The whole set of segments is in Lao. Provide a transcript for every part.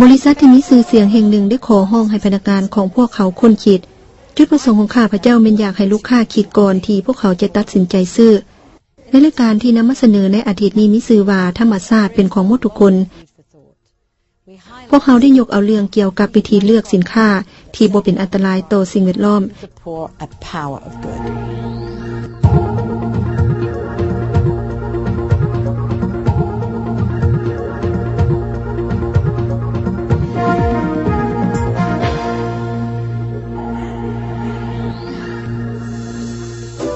ບໍລິສັດທີ່ມີຊື່ສຽງແຫ່ງໜຶ່ງໄດ້ຂໍຮ້ອງໃຫ້ພະນັກງານຂອງພວກເຂົາຄົ້ນຄິດ ຈຸດປະສົງຂອງຂ້າພະເຈົ້າແມ່ນຢາກໃຫ້ລູກຄ້າຄິດກ່ອນທີ່ພວກເຂົາຈະຕັດສິນໃຈຊື້. ໃນລາຍການທີ່ນຳມາສະເໜີໃນອາທິດນີ້ມີຊື່ວ່າ ທຳມະຊາດເປັນຂອງໝົດທຸກຄົນ. ພວກເຮົາໄດ້ຍົກເອົາເລື່ອງກ່ຽວກັບວິທີເລືອກສິນຄ້າທີ່ບໍ່ເປັນອັນຕະລາຍຕໍ່ສິ່ງແວດລ້ອມ.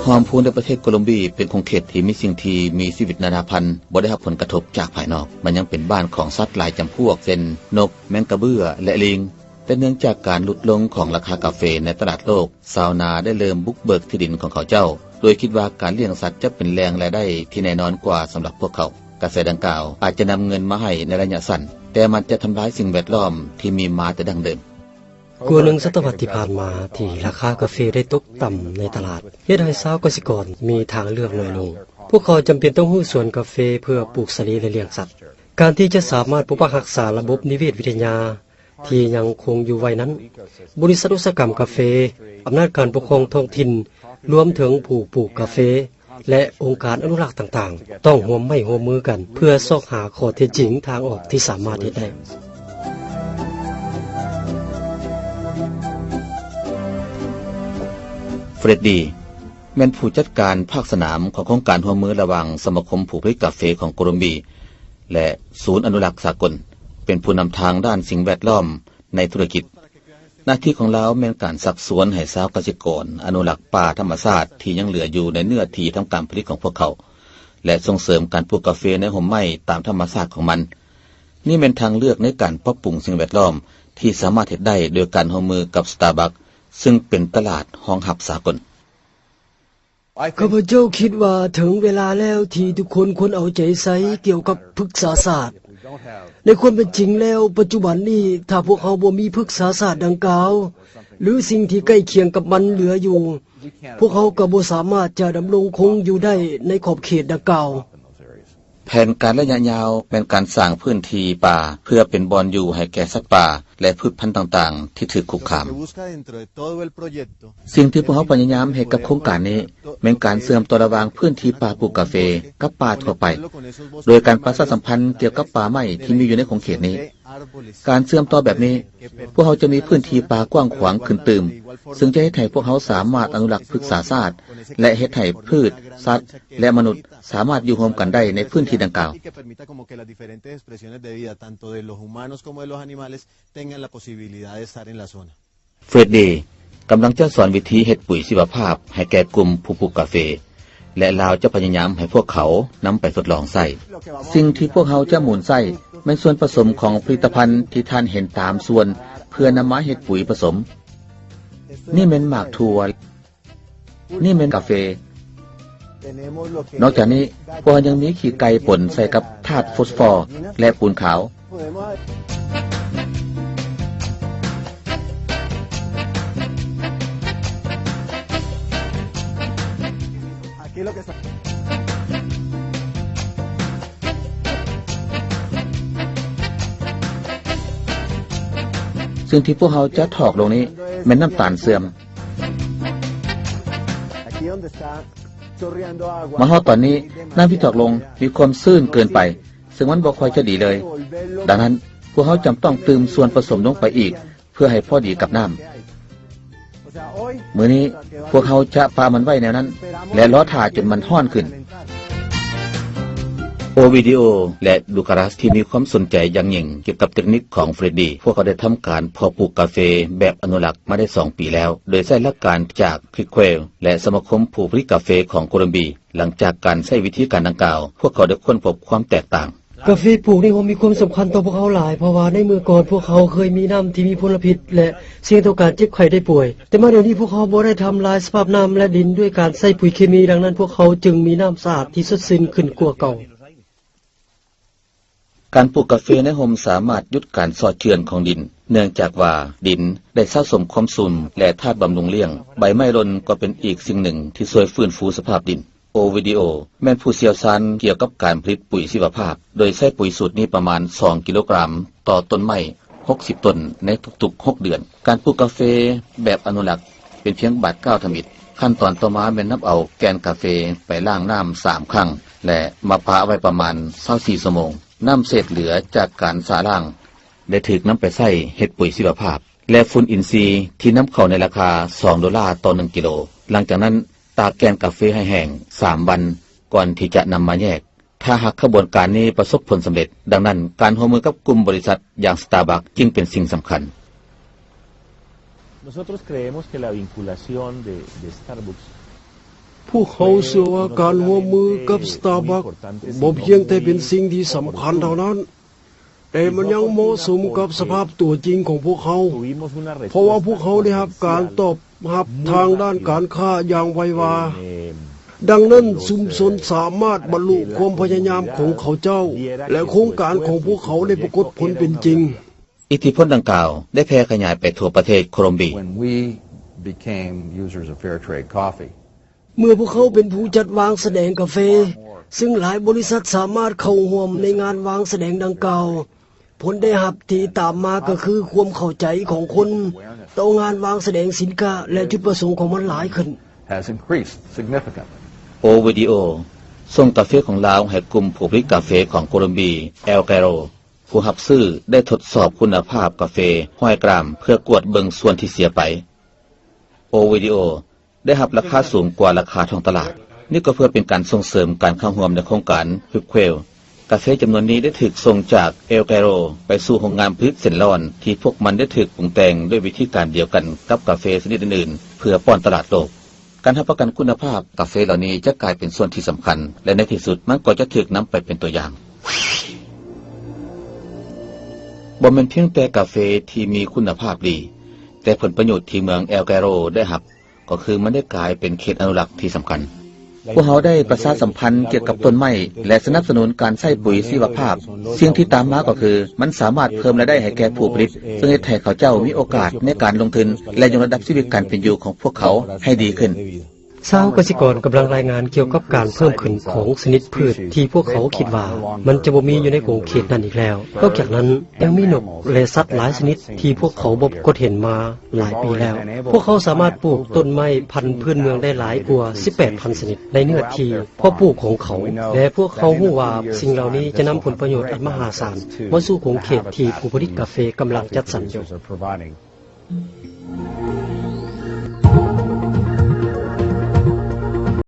ຮ່ອມພູໃນປະເທດໂກລົມບີ ເປັນຂົງເຂດທີ່ມີສິ່ງທີ່ມີຊີວິດນານາພັນ ບໍ່ໄດ້ຮັບຜົນກະທົບຈາກພາຍນອກ. ມັນຍັງເປັນບ້ານຂອງສັດຫຼາຍຈຳພວກ ເຊັ່ນ ນົກ, ແມງກະເບື້ອ ແລະ ລີງ. ແຕ່ເນື່ອງຈາກການຫຼຸດລົງຂອງລາຄາກາເຟໃນຕະຫຼາດໂລກ, ຊາວນາໄດ້ເລີ່ມບຸກເບີກທີ່ດິນຂອງເຂົາເຈົ້າ, ໂດຍຄິດວ່າການລ້ຽງສັດຈະເປັນແຫຼ່ງລາຍໄດ້ທີ່ແນ່ນອນກວ່າສຳລັບພວກເຂົາ. ກະແສດັ່ງກ່າວອາດຈະນຳເງິນມາໃຫ້ໃນໄລຍະສັ້ນ, ແຕ່ມັນຈະທຳລາຍສິ່ງແວດລ້ອມທີ່ມີມາແຕ່ດັ້ງເດີມ. ກວ່າໜຶ່ງສະຕະວັດທີ່ຜ່ານມາ ທີ່ລາຄາກາເຟໄດ້ຕົກຕ່ຳໃນຕະຫຼາດ ເຮັດໃຫ້ຊາວກະສິກອນມີທາງເລືອກໜ້ອຍລົງ. ພວກເຂົາຈຳເປັນຕ້ອງຮື້ສວນກາເຟເພື່ອປູກສາລີ ແລະ ລ້ຽງສັດ. ການທີ່ຈະສາມາດປົກປັກຮັກສາລະບົບນິເວດວິທະຍາທີ່ຍັງຄົງຢູ່ໄວນັ້ນ, ບໍລິສັດອຸດສາຫະກຳກາເຟ, ອຳນາດການປົກຄອງທ້ອງຖິ່ນ, ລວມເຖິງຜູ້ປູກກາເຟ ແລະ ອົງການອະນຸລັກຕ່າງໆ ຕ້ອງຮ່ວມໄມ້ຮ່ວມມືກັນ ເພື່ອຊອກຫາຂໍ້ເທັດຈິງທາງອອກທີ່ສາມາດເຮັດໄດ້. ເຟຣດດີ ແມ່ນຜູ້ຈັດການພາກສະໜາມຂອງໂຄງການຮ່ວມມືລະຫວ່າງສະມາຄົມຜູ້ຜະລິດກາເຟຂອງໂກລົມບີ ແລະ ສູນອະນຸລັກສາກົນ, ເປັນຜູ້ນຳທາງດ້ານສິ່ງແວດລ້ອມໃນທຸລະກິດ. ໜ້າທີ່ຂອງລາວແມ່ນການຊັກຊວນໃຫ້ຊາວກະສິກອນອະນຸລັກປ່າທຳມະຊາດທີ່ຍັງເຫຼືອຢູ່ໃນເນື້ອທີ່ທຳການຜະລິດຂອງພວກເຂົາ ແລະ ສົ່ງເສີມການປູກກາເຟໃນຮົ່ມໄມ້ຕາມທຳມະຊາດຂອງມັນ. ນີ້ແມ່ນທາງເລືອກໃນການປັບປຸງສິ່ງແວດລ້ອມທີ່ສາມາດເຮັດໄດ້ໂດຍການຮ່ວມມືກັບ Starbucks ຊຶ່ງເປັນຕະຫຼາດຮອງຮັບສາກົນ. ຂ້າພະເຈົ້າຄິດວ່າເຖິງເວລາແລ້ວທີ່ທຸກຄົນຄວນເອົາໃຈໃສ່ກ່ຽວກັບພຶກສາສາດ. ໃນຄວາມເປັນຈິງແລ້ວ, ປັດຈຸບັນນີ້, ຖ້າພວກເຮົາບໍ່ມີພຶກສາສາດດັ່ງກ່າວ ຫຼື ສິ່ງທີ່ໃກ້ຄຽງກັບມັນເຫຼືອຢູ່, ພວກເຮົາກໍບໍ່ສາມາດຈະດຳລົງຄົງຢູ່ໄດ້ໃນຂອບເຂດດັ່ງກ່າວ. ແຜນການໄລຍະຍາວແມ່ນການສ້າງພື້ນທີ່ປ່າເພື່ອເປັນບ່ອນຢູ່ໃຫ້ແກ່ສັດປ່າ ແລະ ພືດພັນຕ່າງໆທີ່ຖືກຄຸກຄາມ. ສິ່ງທີ່ພວກເຮົາພະຍາຍາມເຮັດກັບໂຄງການນີ້ ແມ່ນການເຊື່ອມຕໍ່ລະຫວ່າງພື້ນທີ່ປ່າປູກກາເຟກັບປ່າທົ່ວໄປ ໂດຍການປະຊາສຳພັນກ່ຽວກັບປ່າໄມ້ທີ່ມີຢູ່ໃນຂົງເຂດນີ້. ການເຊື່ອມຕໍ່ແບບນີ້, ພວກເຮົາຈະມີພື້ນທີ່ປ່າກວ້າງຂວາງຂຶ້ນຕື່ມ, ຊຶ່ງຈະເຮັດໃຫ້ພວກເຮົາສາມາດອະນຸລັກພຶກສາຊາດ ແລະ ເຮັດໃຫ້ພືດ, ສັດ ແລະ ມະນຸດສາມາດຢູ່ຮ່ວມກັນໄດ້ໃນພື້ນທີ່ດັ່ງກ່າວ. ເຟຣດດີ ກຳລັງຈະສອນວິທີເຮັດປຸຍຊີວະພາບໃຫ້ແກ່ກຸ່ມຜູ້ປູກກາເຟ ແລະ ລາວຈະພະຍາຍາມໃຫ້ພວກເຂົານຳໄປທົດລອງໃຊ້. ສິ່ງທີ່ພວກເຮົາຈະໝູນໃຊ້ແມ່ນສ່ວນປະສົມຂອງຜະລິດຕະພັນທີ່ທ່ານເຫັນຕາມສ່ວນ ເພື່ອນຳມາເຮັດປຸຍປະສົມ. ນີ້ແມ່ນໝາກຖົ່ວ. ນີ້ແມ່ນກາເຟ. ນອກຈາກນີ້, ພວກເຮົາຍັງມີຂີ້ໄກ່ປົນໃສ່ກັບທາດຟອສຟໍ ແລະ ປູນຂາວ. ສິ່ງທີ່ພວກເຮົາຈະຖອກລົງນີ້ແມ່ນນ້ຳຕານເຊື່ອມ. ມາຮອດຕອນນີ້, ນ້ຳທີ່ຖອກລົງມີຄວາມຊື້ນເກີນໄປ, ເຊິ່ງມັນບໍ່ຄ່ອຍຈະດີເລີຍ. ດັ່ງນັ້ນ, ພວກເຮົາຈຳຕ້ອງຕື່ມສ່ວນປະສົມລົງໄປອີກ ເພື່ອໃຫ້ພໍດີກັບນ້ຳ. ມື້ນີ້, ພວກເຮົາຈະປະມັນໄວ້ແນວນັ້ນ ແລະ ລໍຖ້າຈົນມັນຮ້ອນຂຶ້ນ. ໂອວິດີໂອ ແລະ ດູກາຣັສ ທີ່ມີຄວາມສົນໃຈຢ່າງຍິ່ງກ່ຽວກັບເຕັກນິກຂອງເຟຣດດີ. ພວກເຂົາໄດ້ທຳການເພາະປູກກາເຟແບບອະນຸລັກມາໄດ້ສອງປີແລ້ວ, ໂດຍໃຊ້ຫຼັກການຈາກ Quickwell ແລະ ສະມາຄົມຜູ້ຜະລິດກາເຟຂອງໂກລັມເບຍ. ຫຼັງຈາກການໃຊ້ວິທີການດັ່ງກ່າວ, ພວກເຂົາໄດ້ຄົ້ນພົບຄວາມແຕກຕ່າງ. ກາເຟປູກໃນຮົ່ມມີຄວາມສຳຄັນຕໍ່ພວກເຮົາຫຼາຍ, ເພາະວ່າໃນເມື່ອກ່ອນພວກເຮົາເຄີຍມີນ້ຳທີ່ມີມົນລະພິດ ແລະ ສ່ຽງຕໍ່ການເຈັບໄຂ້ໄດ້ປ່ວຍ. ແຕ່ມາດຽວນີ້ພວກເຮົາບໍ່ໄດ້ທຳລາຍສະພາບນ້ຳ ແລະ ດິນດ້ວຍການໃຊ້ປຸຍເຄມີ, ດັ່ງນັ້ນພວກເຮົາຈຶ່ງມີນ້ຳສະອາດທີ່ສົດຊື່ນຂຶ້ນກວ່າເກົ່າ. ການປູກກາເຟໃນຮົ່ມສາມາດຢຸດການເຊາະເຈື່ອນຂອງດິນ ເນື່ອງຈາກວ່າດິນໄດ້ສະສົມຄວາມຊຸ່ມ ແລະ ທາດບຳລຸງລ້ຽງ. ໃບໄມ້ຫຼົ່ນກໍເປັນອີກສິ່ງໜຶ່ງທີ່ຊ່ວຍຟື້ນຟູສະພາບດິນ. ໂອວິດີໂອ ແມ່ນຜູ້ຊ່ຽວຊານກ່ຽວກັບການຜະລິດປຸຍຊີວະພາບ, ໂດຍໃຊ້ປຸຍສູດນີ້ປະມານສອງກິໂລກຣາມຕໍ່ຕົ້ນໄມ້ຫົກສິບຕົ້ນໃນທຸກໆຫົກເດືອນ. ການປູກກາເຟແບບອະນຸລັກ ເປັນພຽງບາດກ້າວທຳອິດ. ຂັ້ນຕອນຕໍ່ມາແມ່ນນຳເອົາແກ່ນກາເຟໄປລ້າງນ້ຳສາມຄັ້ງ ແລະ ມາປະໄວ້ປະມານຊາວສີ່ຊົ່ວໂມງ. ນ້ຳເສດເຫຼືອຈາກການຊະລ້າງ ໄດ້ຖືກນຳໄປໃຊ້ເຮັດປຸຍຊີວະພາບ ແລະ ຝຸ່ນອິນຊີທີ່ນຳເຂົ້າໃນລາຄາສອງໂດລາຕໍ່ໜຶ່ງກິໂລ. ຫຼັງຈາກນັ້ນ ຕາກແກ່ນກາເຟໃຫ້ແຫ້ງສາມວັນ ກ່ອນທີ່ຈະນຳມາແຍກ. ຖ້າຫາກຂະບວນການນີ້ປະສົບຜົນສຳເລັດ, ດັ່ງນັ້ນ ການຮ່ວມມືກັບກຸ່ມບໍລິສັດຢ່າງ Starbucks ຈຶ່ງເປັນສິ່ງສຳຄັນ. Nosotros creemos que la vinculación de, de Starbucks ພວກເຮົາເຊື່ອວ່າການຮ່ວມມືກັບ Starbucks ບໍ່ພຽງແຕ່ເປັນສິ່ງທີ່ສຳຄັນເທົ່ານັ້ນ, ແຕ່ມັນຍັງເໝາະສົມກັບສະພາບຕົວຈິງຂອງພວກເຮົາ, ເພາະວ່າພວກເຮົາໄດ້ຮັບການຕອບຮັບທາງດ້ານການຄ້າຢ່າງໄວວາ. ດັ່ງນັ້ນ, ຊຸມຊົນສາມາດບັນລຸຄວາມພະຍາຍາມຂອງເຂົາເຈົ້າ ແລະ ໂຄງການຂອງພວກເຂົາໄດ້ປາກົດຜົນເປັນຈິງ. ອິດທິພົນດັ່ງກ່າວໄດ້ແຜ່ຂະຫຍາຍໄປທົ່ວປະເທດໂຄລັມເບຍ. When we became users of Fair Trade Coffee, ເມື່ອພວກເຂົາເປັນຜູ້ຈັດວາງສະແດງກາເຟ, ຊຶ່ງຫຼາຍບໍລິສັດສາມາດເຂົ້າຮ່ວມໃນງານວາງສະແດງດັ່ງກ່າວ. ຜົນໄດ້ຮັບທີ່ຕາມມາກໍຄືຄວາມເຂົ້າໃຈຂອງຄົນຕໍ່ງານວາງສະແດງສິນຄ້າ ແລະ ຈຸດປະສົງຂອງມັນຫຼາຍຂຶ້ນ. Has increased significantly. ໂອວິດີໂອ ສົ່ງກາເຟຂອງລາວໃຫ້ກຸ່ມຜູ້ຜະລິດກາເຟຂອງໂກລັມເບຍ El Cairo. ຜູ້ຮັບຊື້ໄດ້ທົດສອບຄຸນນະພາບກາເຟຮ້ອຍກຣາມ ເພື່ອກວດເບິ່ງສ່ວນທີ່ເສຍໄປ. ໂອວິດີໂອ ໄດ້ຮັບລາຄາສູງກວ່າລາຄາທ້ອງຕະຫຼາດ. ນີ້ກໍເພື່ອເປັນການສົ່ງເສີມການເຂົ້າຮ່ວມໃນໂຄງການ Hub Quail. ກາເຟຈຳນວນນີ້ໄດ້ຖືກສົ່ງຈາກ El Cairo ໄປສູ່ໂຮງງານຜະລິດເສັ້ນລ້ອນ ທີ່ພວກມັນໄດ້ຖືກປຸງແຕ່ງດ້ວຍວິທີການດຽວກັນກັບກາເຟຊະນິດອື່ນໆ ເພື່ອປ້ອນຕະຫຼາດໂລກ. ການຮັບປະກັນຄຸນນະພາບກາເຟເຫຼົ່ານີ້ຈະກາຍເປັນສ່ວນທີ່ສຳຄັນ ແລະ ໃນທີ່ສຸດມັນກໍຈະຖືກນຳໄປເປັນຕົວຢ່າງ. ບໍ່ແມ່ນພຽງແຕ່ກາເຟທີ່ມີຄຸນນະພາບດີ, ແຕ່ຜົນປະໂຫຍດທີ່ເມືອງ El Cairo ໄດ້ຮັບ ກໍຄືມັນໄດ້ກາຍເປັນເຂດອະນຸລັກທີ່ສຳຄັນ. ພວກເຮົາໄດ້ປະຊາສຳພັນກ່ຽວກັບຕົ້ນໄມ້ ແລະ ສະໜັບສະໜູນການໃຊ້ປຸຍຊີວະພາບ. ສິ່ງທີ່ຕາມມາກໍຄື ມັນສາມາດເພີ່ມລາຍໄດ້ໃຫ້ແກ່ຜູ້ຜະລິດ, ເຊິ່ງເຮັດໃຫ້ເຂົາເຈົ້າມີໂອກາດໃນການລົງທຶນ ແລະ ຍົກລະດັບຊີວິດການເປັນຢູ່ຂອງພວກເຂົາໃຫ້ດີຂຶ້ນ. ຊາວກະສິກອນກຳລັງລາຍງານກ່ຽວກັບການເພີ່ມຂຶ້ນຂອງຊະນິດພືດທີ່ພວກເຂົາຄິດວ່າມັນຈະບໍ່ມີຢູ່ໃນຂົງເຂດນັ້ນອີກແລ້ວ. ນອກຈາກນັ້ນ, ຍັງມີນົກ ແລະ ສັດຫຼາຍຊະນິດທີ່ພວກເຂົາບໍ່ປາກົດເຫັນມາຫຼາຍປີແລ້ວ. ພວກເຂົາສາມາດປູກຕົ້ນໄມ້ພັນພື້ນເມືອງໄດ້ຫຼາຍກວ່າສິບແປດພັນຊະນິດໃນເນື້ອທີ່ເພາະປູກຂອງເຂົາ, ແລະ ພວກເຂົາຮູ້ວ່າສິ່ງເຫຼົ່ານີ້ຈະນຳຜົນປະໂຫຍດອັນມະຫາສານມາສູ່ຂົງເຂດທີ່ຜູ້ຜະລິດກາເຟກຳລັງຈັດສັນຢູ່.